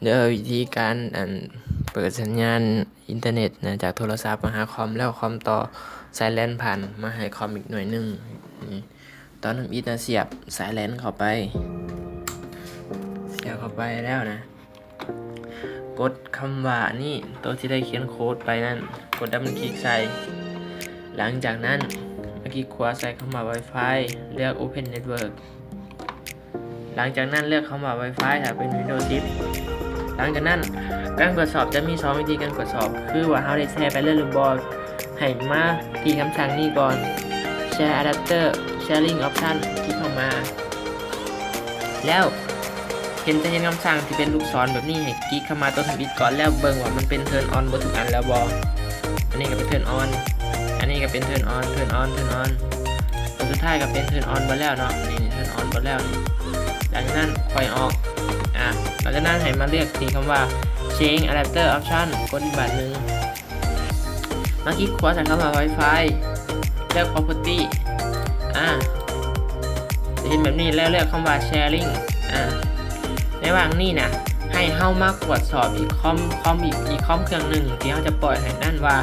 ເດີ ວິທີການ ອັນ ເປີດສັນຍານອິນເຕີເນັດນະ ຈາກໂທລະສັບມາຫາຄອມ ແລ້ວຄອມຕໍ່ສາຍແລນຜ່ານມາໃຫ້ຄອມອີກໜ່ວຍໜຶ່ງ. ນີ້ ຕອນທຳອິດນະ ສຽບສາຍແລນເຂົ້າໄປ, ສຽບເຂົ້າໄປແລ້ວນະ ກົດຄຳວ່ານີ້ ໂຕທີ່ໄດ້ຂຽນໂຄດໄປນັ້ນ ກົດດັບເບິນຄລິກໃສ່. ຫຼັງຈາກນັ້ນ ມາຄລິກຂວາໃສ່ຄຳວ່າ Wi-Fi ເລືອກ Open Network. ຫຼັງຈາກນັ້ນເລືອກຄຳວ່າ Wi-Fi ຖ້າເປັນ Windows ສິບ. ຫຼັງຈາກນັ້ນການກວດສອບຈະມີສອງວິທີການກວດສອບ ຄືວ່າເຮົາໄດ້ແຊໄປແລ້ວຫຼືບໍ່. ໃຫ້ມາທີ່ຄຳສັ່ງນີ້ກ່ອນ Share Adapter Sharing Option ຄລິກເຂົ້າມາ ແລ້ວເຫັນ ຈະເຫັນຄຳສັ່ງທີ່ເປັນລູກສອນແບບນີ້ ໃຫ້ຄລິກເຂົ້າມາຕົວທຳອິດກ່ອນ ແລ້ວເບິ່ງວ່າມັນເປັນ Turn on ເບິດທຸກອັນແລ້ວບໍ່. ອັນນີ້ກໍເປັນ Turn on ອັນນີ້ກໍເປັນ Turn on Turn on Turn on ຕົວສຸດທ້າຍກໍເປັນ Turn on ເບິດແລ້ວເນາະ. ນີ້ Turn on ເບິດແລ້ວນີ້. ຫຼັງຈາກນັ້ນຄ່ອຍອອກ ອາ ຫຼັງຈາກນັ້ນໃຫ້ມາເລືອກທີ່ຄຳວ່າ Change Adapter Option ກົດອີກບາດໜຶ່ງ. ມາຄລິກຂວາໃສ່ຄຳວ່າ Wi-Fi ເລືອກ Property ອາ ຈະເຫັນແບບນີ້ ແລ້ວເລືອກຄຳວ່າ Sharing ອາ ໃນຫວ່າງນີ້ນະ ໃຫ້ເຮົາມາກວດສອບອີກຄອມ ຄອມອີກ ອີກຄອມເຄື່ອງໜຶ່ງທີ່ເຮົາຈະປ່ອຍໃຫ້ນັ້ນວ່າ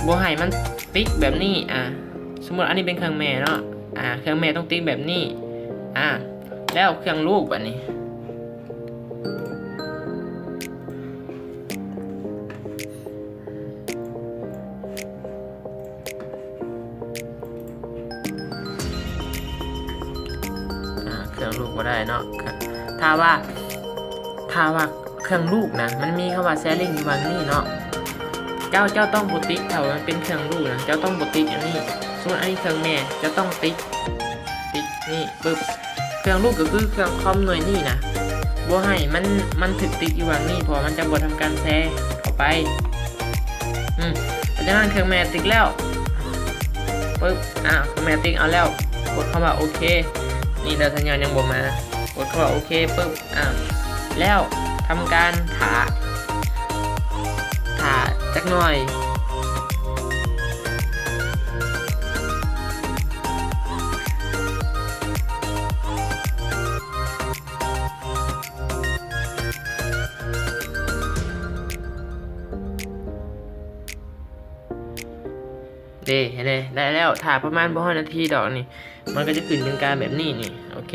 ບໍ່ໃຫ້ມັນຕິກແບບນີ້. ອາ ສົມມຸດອັນນີ້ເປັນເຄື່ອງແມ່ເນາະ ອາ ເຄື່ອງແມ່ຕ້ອງຕິກແບບນີ້. ອາ ແລ້ວເຄື່ອງລູກບາດນີ້ ອາ ເຄື່ອງລູກບໍ່ໄດ້ເນາະ. ຖ້າວ່າ ຖ້າວ່າເຄື່ອງລູກນະ ມັນມີຄຳວ່າ Sharing ຢູ່ຫວ່າງນີ້ເນາະ ເຈົ້າ ເຈົ້າຕ້ອງບໍ່ຕິກ. ຖ້າວ່າມັນເປັນເຄື່ອງລູກນະ ເຈົ້າຕ້ອງບໍ່ຕິກອັນນີ້. ສົມມຸດອັນນີ້ເຄື່ອງແມ່ ເຈົ້າຕ້ອງຕິກ ຕິກນີ້ປຶບ. ເຄື່ອງລູກກໍຄືເຄື່ອງຄອມໜ່ວຍນີ້ນະ ບໍ່ໃຫ້ມັນ ມັນຖືກຕິກຢູ່ຫວ່າງນີ້ ເພາະວ່າມັນຈະບໍ່ທຳການແຊເຂົ້າໄປ. ອືມ ຫຼັງຈາກນັ້ນເຄື່ອງແມ່ຕິກແລ້ວປຶບ ອາ ເຄື່ອງແມ່ຕິກເອົາແລ້ວ ກົດຄຳວ່າໂອເຄ. ນີ້ ແລ້ວສັນຍານຍັງບໍ່ມາ ກົດຄຳວ່າໂອເຄປຶບ ອາ ແລ້ວທຳການຖ້າ ຖ້າຈັກໜ່ອຍ. ເດ້ ເຫັນເດ້ ໄດ້ແລ້ວ. ຖ້າປະມານບໍ່ຮອດນາທີດອກນີ້ ມັນກໍຈະຂຶ້ນເປັນການແບບນີ້ນີ້. ໂອເຄ